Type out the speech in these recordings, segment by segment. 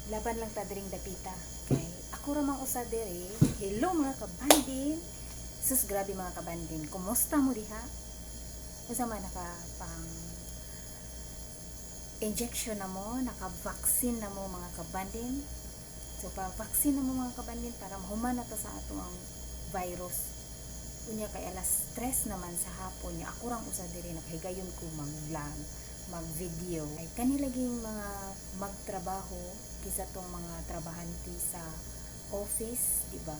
Laban lang ta diring dapita. Kay ako ra mang usa diri. Hello, mga kabandin. Sus, grabe, mga kabandin. Kumusta mo diha? Unsa man, naka pang injection na mo, naka-vaccine na mo, mga kabandin? So pa vaccine na mo, mga kabandin, para mahuman na ta sa ato ang virus. Unya kay alas 3 naman sa hapon niya. Ako rang usa diri, nakahigayon ko mag-vlog, mag-video. Ay kani laging mga magtrabaho kisa tong mga trabahante sa office, di ba?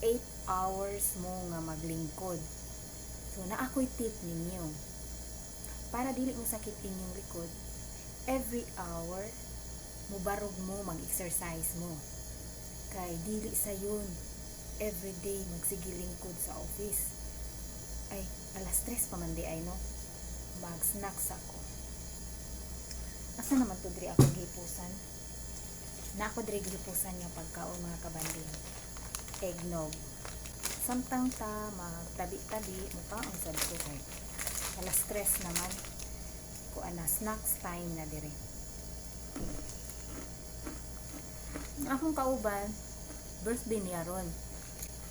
8 hours mo nga maglingkod. So naa ko'y tip ninyo. Para dili mo sakit inyong likod, every hour mubarog mo, mag-exercise mo. Kay dili sayon everyday magsige lingkod sa office. Ay, alas 3 pa man di ay, no. Mag-snacks ako. Asa naman to diri ako gihipusan? Na ako diri gihipusan nga pagkaon, mga kabanding. Eggnog. Samtang ta magtabi-tabi, mukaon sad ko kay alas 3 naman. Kuan na, snacks time na diri. Ang akong kauban, birthday niya ron.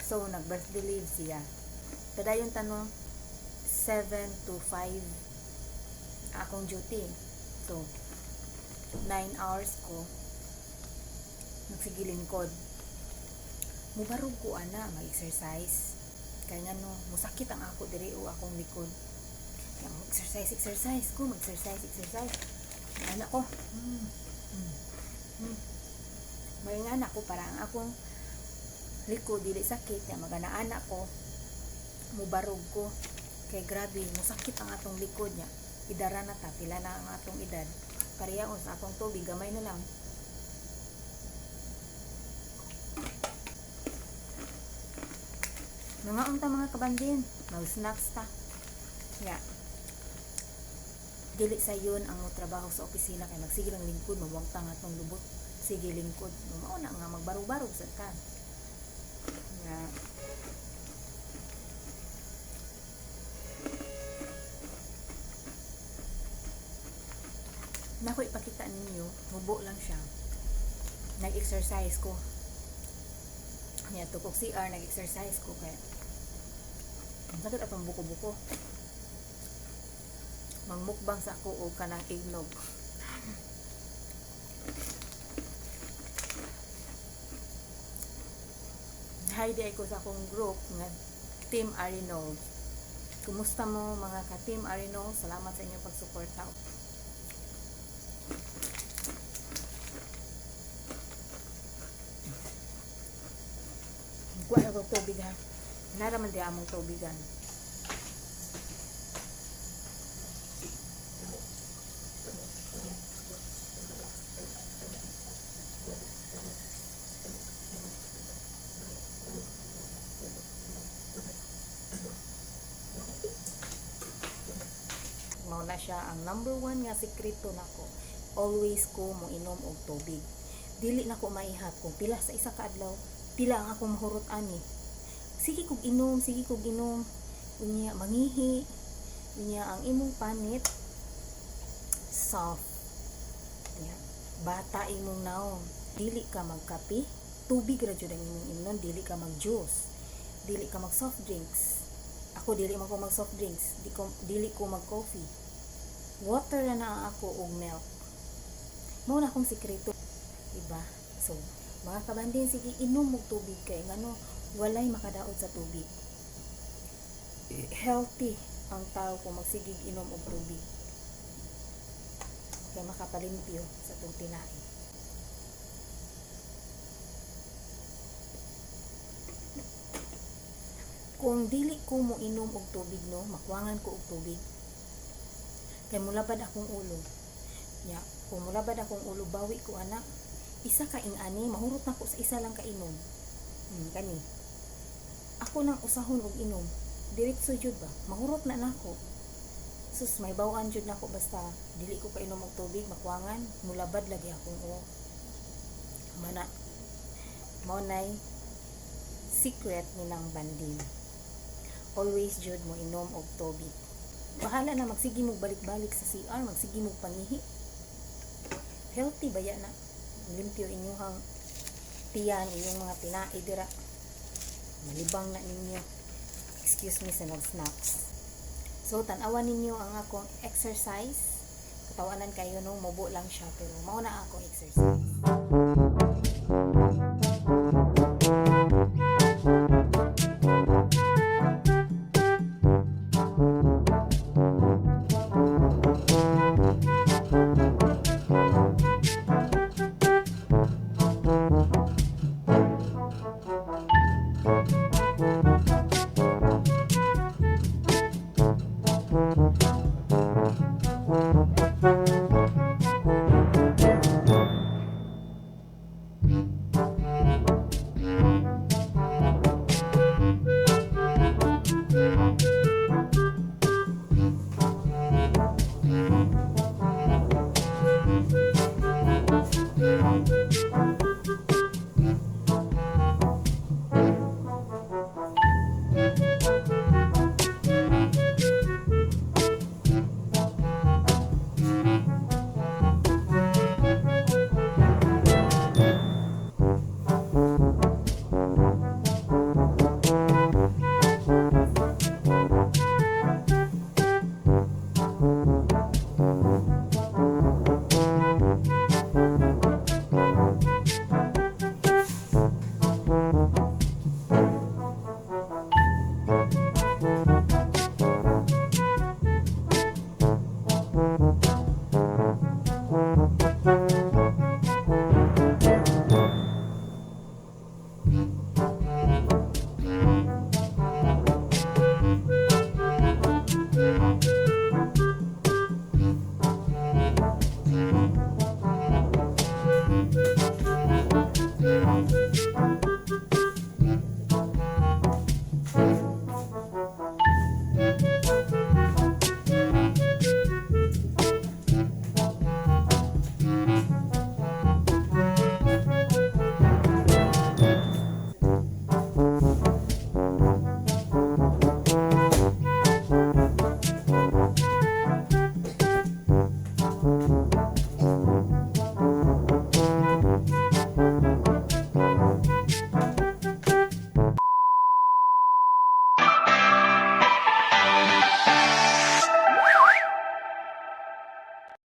So, nag-birthday leave siya. Padayon tanong, 7 to 5 akong duty. So, 9 hours ko nagsigilingkod. Mubarog ko ana, mag-exercise. Kaya nga no, musakit ang ako diri o akong likod. Kaya mag-exercise, exercise ko, mag-exercise, exercise. Anak ko. May nga anak ko para ang akong likod dili sakit ya, magana-ana ko, mubarog ko kay grabe musakit ang atong likod niya. Idara na ta, pila na ang atong edad. Pareha sa akong tubig, gamay na lang. Mga unta, mga kabandin, mag snacks ta ya. Dili sayon ang mo trabaho sa opisina kay magsige lang lingkod, mawangtang atong lubot sige lingkod. Mao na nga magbarog-barog sad ka nga. Nako, ipakita ninyo, mubo lang siya. Nag-exercise ko. Niya tukok CR, nag-exercise ko kay ang sakit atong buko-buko. Magmukbang sa ako o kanang eggnog. Hi di ko sa akong group nga Team Arinold. Kumusta mo, mga ka-Team Arinold? Salamat sa inyong pagsuporta. Kuha na kog tubig ha. Naraman di among tubigan. Mao na siya ang number one nga sekreto nako. Always ko mo inom og tubig. Dili na ko maihap kung pila sa isa ka adlaw, pila ang akong mahurot ani. Sige kog inom, sige kog inom. Unya mangihi, unya ang imong panit soft. Unya, bata imong naong. Dili ka magkape, tubig ra jud ang imong imnon, dili ka mag-juice, dili ka mag soft drinks. Ako, dili man ko mag soft drinks, di ko dili ko mag coffee. Water na na ako og milk. Mao na akong sekreto, diba? So, mga kabandin, sige inom og tubig kay ngano walay makadaot sa tubig. Healthy ang tao kung magsigig inom og tubig. Kay makapalimpyo sa atong tinai. Kung dili ko mo inom og tubig, no, makuwangan ko og tubig. Kay mulabad akong ulo. Nya, kung mulabad akong ulo, bawi ko ana. Isa ka ing-ani, mahurot na ko sa isa lang ka inom. Kani. Ako nang usahon og inom. Diretso jud ba? Mahurot na nako. Sus, may bawaan jud nako basta dili ko kainom og tubig, makuwangan, mulabad lagi akong ulo. Mana. Mao nay secret ni nang bandin. Always jud mo inom og tubig. Bahala na magsige mo balik-balik sa CR, magsige mo pangihi. Healthy ba na? Limpyo inyuhang tiyan, inyong mga tinai dira. Malibang na ninyo. Excuse me sa nag-snacks. So, tan-awan ninyo ang akong exercise. Katawanan kayo, no, mubo lang siya, pero mao na akong exercise.